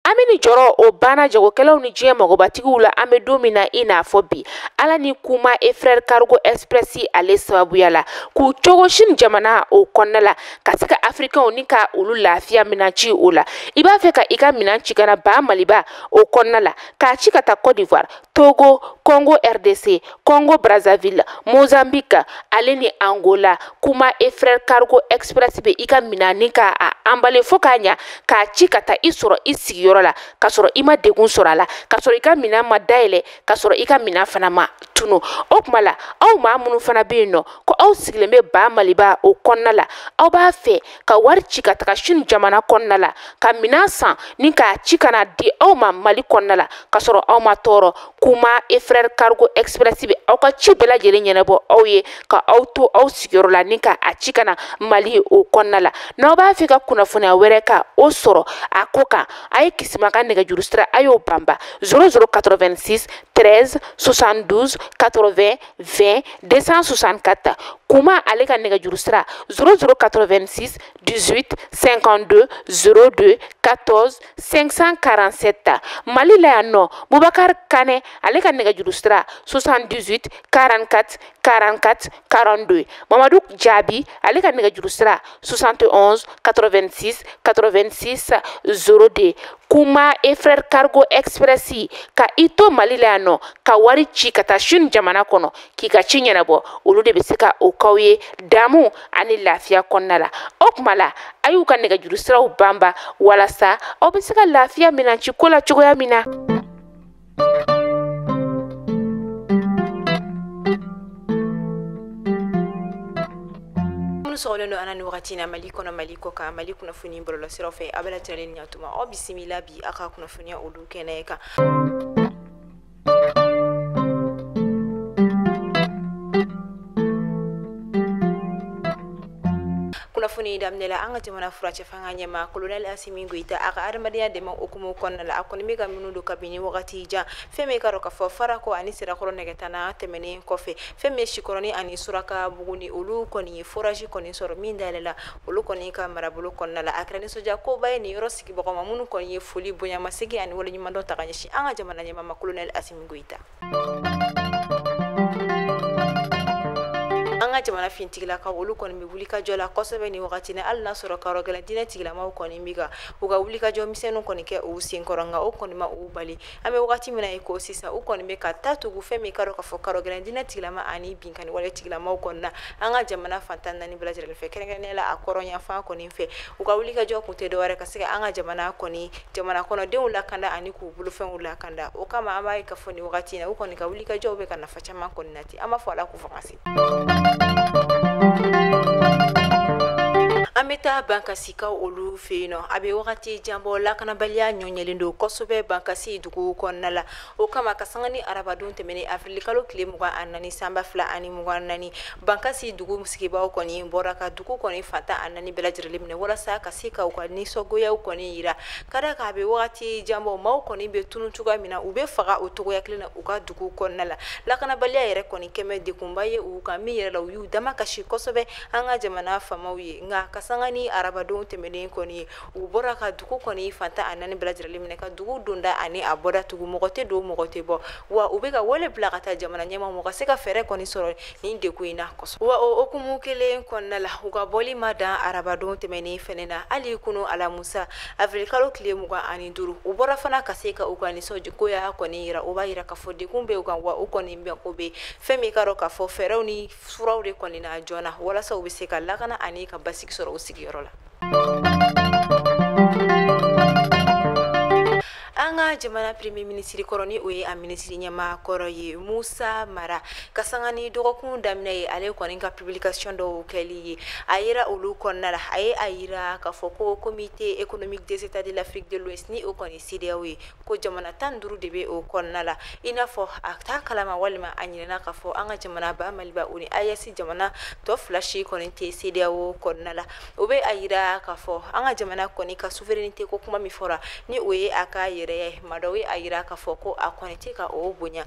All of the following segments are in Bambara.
An bɛ ni jɔrɔ o banna jagokɛlaw ni diɲɛ magobatigiw la. An bɛ don min na i n'a fɔ bi, Ala ni Kuma et Frère Cargo Express ale sababuya la, k'u cogo Chine jamana o kɔnɔna la, ka se ka Africainw ni ka olu lafiya minɛn ci o la. I b'a fɛ ka i ka minɛn ci ka na ba Maliba o kɔnɔna la, k'a ci ka taa Côte d'Ivoire, Togo, Congo RDC, Congo Brazzaville, Mozambique ale ni Angola. Kuma et Frère Cargo Express bɛ i ka minɛn ni ka a emballer fo k'a ɲa, k'a ci ka taa i sɔrɔ i sigiyɔrɔ la, k'a sɔrɔ i ma degun sɔrɔ a la, k'a sɔrɔ i ka minɛn ma dayɛlɛ, k'a sɔrɔ i ka minɛn fana ma tunu. O tuma la, aw maa minnu fana bɛ yen nɔ ko aw sigilen bɛ ba Maliba o kɔnɔna la, aw b'a fɛ ka wari ci ka taga Chine jamana kɔnɔna la, ka minɛn san ni k'a ci ka na di aw ma Mali kɔnɔna la, k'a sɔrɔ aw ma tɔɔrɔ. Kuma et Frère Cargo Express bɛ aw ka ci bɛɛ lajɛlen ɲɛnabɔ aw ye, ka aw to aw sigiyɔrɔ la ni ka a ci ka na Mali o kɔnɔna la. N'aw b'a fɛ ka kunnafoniya wɛrɛ ka o sɔrɔ a ko kan, a ye Kisima ka nɛgɛjuru sira a y'o banba 00 86 13 72 80 20 264. Kuma ale ka nɛgɛjuru sira 00 86 18 52 02 14 547. Mali la yan nɔ, Bubakar Kane ale ka nɛgɛjuru sira 78 44 44 42. Mamadu Jaabi ale ka nɛgɛjuru sira 71 86 86 02. Kuma et Frère Cargo Express, ka i to Mali la yan nɔ ka wari ci ka taa Chine jamana kɔnɔ k'i ka ci ɲɛnabɔ, olu de bɛ se ka o k'aw ye damu ani lafiya kɔnɔna la. O tuma la, a y'u ka nɛgɛjuru siraw banba walasa aw bɛ se ka lafiya minɛn ci ko la cogoya min na. Sɔgɔlen don an na nin wagati na Mali kɔnɔ, Mali kɔ kan, Mali kunnafoni bɔlɔlɔsiraw fɛ, a bɛɛ lajɛlen ni ɲatuma, aw bisimila bi aw ka kunnafoniya olu kɛnɛ kan. Kunnafoni daminɛ la, an ka jamana furacɛ fanga ɲɛmaa Colonel Assimi Goïta, a ka adamadenya dɛmɛ hukumu kɔnɔna la, a kɔni bɛ ka minnu don kabini wagati jan, fɛn min ka dɔn k'a fɔ Farakɔ ani Sirakɔrɔ nɛgɛtana tɛmɛnen kɔfɛ, fɛn min ye Sikɔrɔni ani Suraka Buguni, olu kɔni ye forage kɔni sɔrɔ min dayɛlɛla olu kɔni ka marabolo kɔnɔna la. A kɛra nisɔndiya koba ye nin yɔrɔ sigibagaw ma, minnu kɔni ye foli bonyamasegin ani waleɲumandɔn ta ka ɲɛsin an ka jamana ɲɛmaa ma Colonel Assimi Goïta. An ka jamana fintigilakaw olu kɔni bɛ wulikajɔ la kosɛbɛ nin wagati na, hali n'a sɔrɔ karɔ gɛlɛn diinɛ tigilamaw kɔni bɛ ka u ka wulikajɔ misɛnninw kɔni kɛ u senkɔrɔ, nka o kɔni ma u bali. An bɛ wagati min na i ko sisan, u kɔni bɛ ka taa tugu fɛn min ka dɔn k'a fɔ karɔ gɛlɛn diinɛ tigilama ani binkanni wale tigilamaw kɔni na an ka jamana fantan naani bɛɛ lajɛlen fɛ, kɛrɛnkɛrɛnnenya la a kɔrɔnyanfan kɔni fɛ. U ka wulikajɔ kun tɛ dɔwɛrɛ ka se ka an ka jamana kɔni jamana kɔnɔdenw lakanda ani k'u bolofɛnw lakanda. O kama an b'a ye k'a fɔ nin wagati in na, u kɔni ka wulikajɔw bɛ ka nafa caman kɔni nati. An b'a fɔ Ala k'u fanga se. An bɛ taa Bankasikaw olu fɛ yen nɔ. A bɛ wagati jan bɔ, lakanabaliya ɲɔɲɛlen don kosɛbɛ Bankasi dugu kɔnɔna la. O kama ka sanga ni arabadon tɛmɛnen avril kalo tile 24 san 2024, Bankasi dugu sigibaaw kɔni bɔra ka dugu kɔni fantan a naani bɛɛ lajɛlen minɛ walasa ka se ka u ka nisɔngoyaw kɔni yira. Ka d'a kan a bɛ wagati jan bɔ, maaw kɔni bɛ tunun cogoya min na, u bɛ faga o cogoya kelen na u ka dugu kɔnɔna la. Lakanabaliya yɛrɛ kɔni kɛmɛ degunba ye u kan, min yɛrɛ la u y'u dama kasi kosɛbɛ an ka jamana faamaw ye. Nka ka sanga ni arabadon tɛmɛnen kɔni ye, u bɔra ka dugu kɔni fantan a naani bɛɛ lajɛlen minɛ, ka dugu donda ani a bɔda tugu, mɔgɔ tɛ don mɔgɔ tɛ bɔ. Wa u bɛ ka wele bila ka taa jamana ɲɛmaaw ma ka se ka fɛɛrɛ kɔni sɔrɔ nin degun in na kosɛbɛ. Wa o hukumu kelen kɔnɔna la, u ka bɔli ma dan arabadon tɛmɛnen fɛnɛ na, hali kunu alamusa avril kalo tile 25, u bɔra fana ka se ka u ka nisɔngoya kɔni yira. O b'a yira k'a fɔ degun bɛ u kan, wa u kɔni mako bɛ fɛn min ka dɔn k'a fɔ fɛɛrɛw ni furaw de kɔni na joona walasa u bɛ se ka lakana ani ka basigi sɔrɔ u sigiyɔrɔ la. An ka jamana premier ministre kɔrɔ ni o ye a minisiri ɲɛmaa kɔrɔ ye Musa Mara, ka sanga ni dɔgɔkun daminɛ ye ale kɔni ka publication dɔw kɛli ye, a yira olu kɔnɔna la, a ye a yira k'a fɔ ko comité économique des états de l'Afrique de l'Ouest ni o kɔni CEDEAO ye, ko jamana 15 de bɛ o kɔnɔna la. I n'a fɔ a t'a kalama walima a ɲinɛna k'a fɔ an ka jamana ba Maliba o ni AES jamana tɔ fila si kɔni tɛ CEDEAO kɔnɔna la. O bɛ a yira k'a fɔ an ka jamana kɔni ka souveraineté ko kuma min fɔra ni o ye a ka yɛrɛ ye, maa dɔw ye a yira k'a fɔ ko a kɔni tɛ ka o bonya.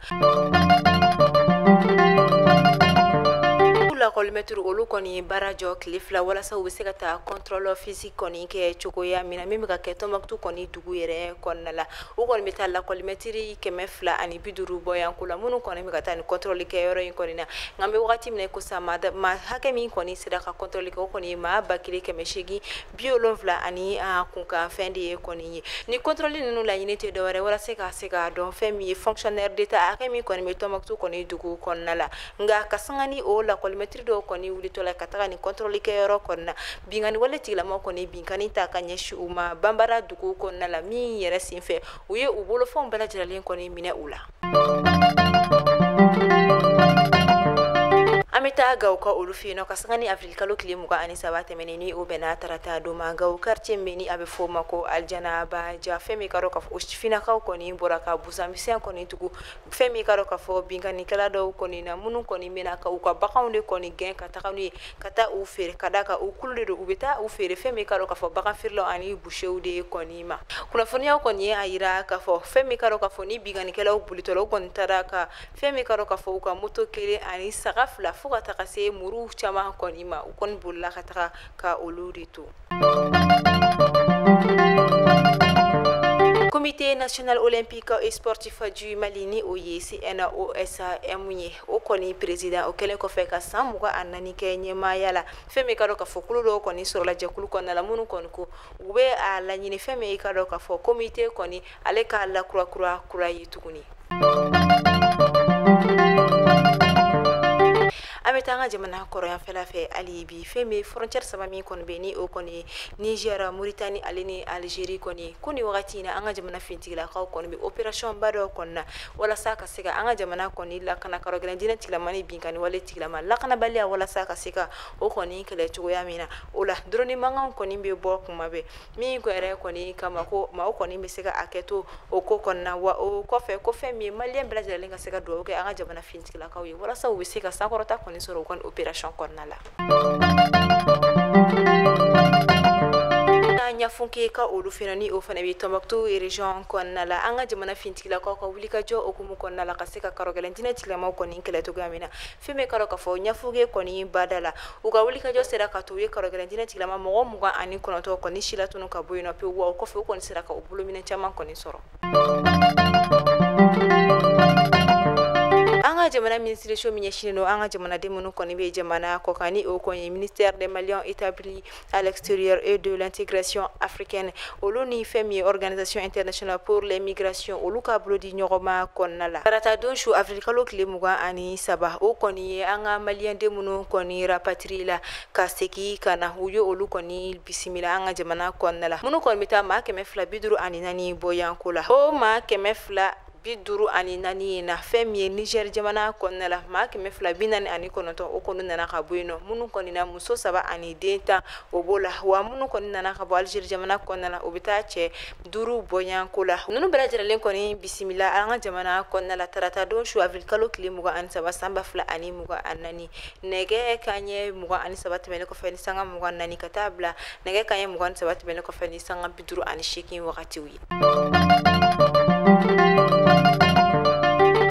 lakɔlimɛtiri olu kɔni ye baara jɔ tile 2 walasa u bɛ se ka taa contrôle physique kɔni kɛ cogoya min na min bɛ ka kɛ Tɔnbukutu kɔni dugu yɛrɛ kɔnɔna la. U kɔni bɛ taa lakɔlimɛtiri 250 bɔ yan ko la minnu kɔni bɛ ka taa ni contrôle kɛ yɔrɔ in kɔni na. Nka an bɛ wagati min na ko sa maa hakɛ min kɔni sera ka contrôle kɛ o kɔni ye maa 1870 ani kunkan fɛn de ye kɔni ye. Ni contrôle ninnu laɲini tɛ dɔwɛrɛ walasa ka se k'a dɔn fɛn min ye fonctionnaire d'État hakɛ min kɔni bɛ Tɔnbukutu kɔni dugu kɔnɔna la. Nka ka sanga ni o lakɔlimɛtiri dɔw kɔni wulitɔ la ka taga ni contrôle kɛyɔrɔ kɔni na, binkanni wale tigilamaw kɔni binkanni ta ka ɲɛsin u ma Banbara dugu kɔnɔna la min yɛrɛ senfɛ u ye u bolofɛnw bɛɛ lajɛlen kɔni minɛ u la. An bɛ taa Gawo ka olu fɛ yen nɔ ka sanga ni avril kalo tile 23 tɛmɛnen ni o bɛnna tarata don ma. Gawo quartier min ni a bɛ fɔ o ma ko Alijana Baja, fɛn min ka dɔn k'a fɔ sifinnakaw kɔni bɔra ka busanmisɛn kɔni tugu fɛn min ka dɔn k'a fɔ binkannikɛla dɔw kɔni na minnu kɔni bɛna ka u ka baganw de kɔni gɛn ka taga n'u ye ka taa u feere ka d'a kan u kulu de don, u bɛ taa u feere fɛn min ka dɔn k'a fɔ bagan feerelaw ani busew de kɔni ma. Kunnafoniyaw kɔni ye a yira k'a fɔ fɛn min ka dɔn k'a fɔ ni binkannikɛlaw bolitɔla u kɔni taara ka fɛn min ka dɔn k'a fɔ u ka moto 1 ani saga 2 fo ka taga se muru caman kɔni ma, u kɔni bolila ka taga ka olu de to. Comité national olympique et sportif du Mali ni o ye CNOSM ye, o kɔni président o kɛlen kɔfɛ ka san 24 kɛ ɲɛmaaya la, fɛn min ka dɔn k'a fɔ kulu dɔw kɔni sɔrɔla jɛkulu kɔnɔna la minnu kɔni ko u bɛ a laɲini fɛn min ka dɔn k'a fɔ comité kɔni ale k'a lakurakura kura ye tuguni. An bɛ taa an ka jamana kɔrɔyanfɛla fɛ hali bi, fɛn min frontière 3 min kɔni bɛ ni o kɔni Niger, Mauritanie ale ni Algérie kɔni ko ni wagati in na an ka jamana finitigilakaw kɔni bɛ opération ba dɔw kɔni na walasa ka se ka an ka jamana kɔni lakana karɔgɛlɛn diinɛ tigilama ni binkanni wale tigilama lakanabaliya walasa ka se ka o kɔni kɛlɛ cogoya min na. O la drone mankan kɔni bɛ bɔ kuma bɛɛ min yɛrɛ kɔni kama ko maaw kɔni bɛ se ka hakɛ to o ko kɔnɔna wa o kɔfɛ ko fɛn min ye maliyɛn bɛɛ lajɛlen ka se ka dugawu kɛ an ka jamana finitigilakaw ye walasa u bɛ se ka sankɔrɔta kɔni sɔrɔ u ka opération kɔnɔna la. Ɲafunke ka olu fana ni o fana bɛ Tɔnbukutu région kɔnɔna la, an ka jamana finitigilakaw ka wulikajɔ hukumu kɔnɔna la ka se ka karɔgɛlɛn diinɛ tigilamaw kɔni kɛlɛ cogoya min na, fɛn min ka dɔn k'a fɔ Ɲafunke kɔni bada la u ka wulikajɔ sera ka to u ye karɔgɛlɛn diinɛ tigilama mɔgɔ 29 kɔni silatunu ka bɔ yen nɔ pewu, wa o kɔfɛ u kɔni sera ka u bolominɛ caman kɔni sɔrɔ. An ka jamana minisiriso min ɲɛsinnen don an ka jamanaden minnu kɔni bɛ jamana kɔkan ni o kɔni ye ministère des Maliens établis à l'extérieur et de l'intégration africaine, olu ni fɛn min ye organisation internationale pour les migrations olu ka bolo di ɲɔgɔn ma kɔnɔna la. Tarata don su avril kalo tile 23 o kɔni ye an ka maliyɛnden minnu kɔni rapatrié la ka segin ka na, u ye olu kɔni bisimila an ka jamana kɔnɔna la, minnu kɔni bɛ taa maa 254 bɔ yanko la. O maa 254 in na fɛn min ye Niger jamana kɔnɔna la maa 249 o kɔni nana ka bɔ yen nɔ, minnu kɔni na muso 3 ani den 10 o b'o la, wa minnu kɔni nana ka bɔ Algérie jamana kɔnɔna la o bɛ taa cɛ 5 bɔɲanko la. Ninnu bɛɛ lajɛlen kɔni bisimila an ka jamana kɔnɔna la tarata don su avril kalo tile 23 san 2024 nɛgɛ kanɲɛ 23 tɛmɛnen kɔfɛ ni sanga 24 ka taa bila nɛgɛ kanɲɛ 23 tɛmɛnen kɔfɛ ni sanga 58 wagatiw ye.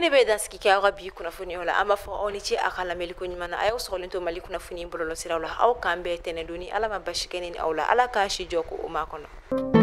Ne bɛ dansigi kɛ aw ka bi kunnafoniyaw la, an b'a fɔ aw ni ce a ka lamɛnni ko ɲuman na, a y'aw sɔgɔlen to Mali kunnafoni bɔlɔlɔsiraw la, aw k'an bɛn tɛnɛn don ni Ala ma basi kɛ ne ni aw la, Ala k'an si jɔ ko o ma kɔnɔ.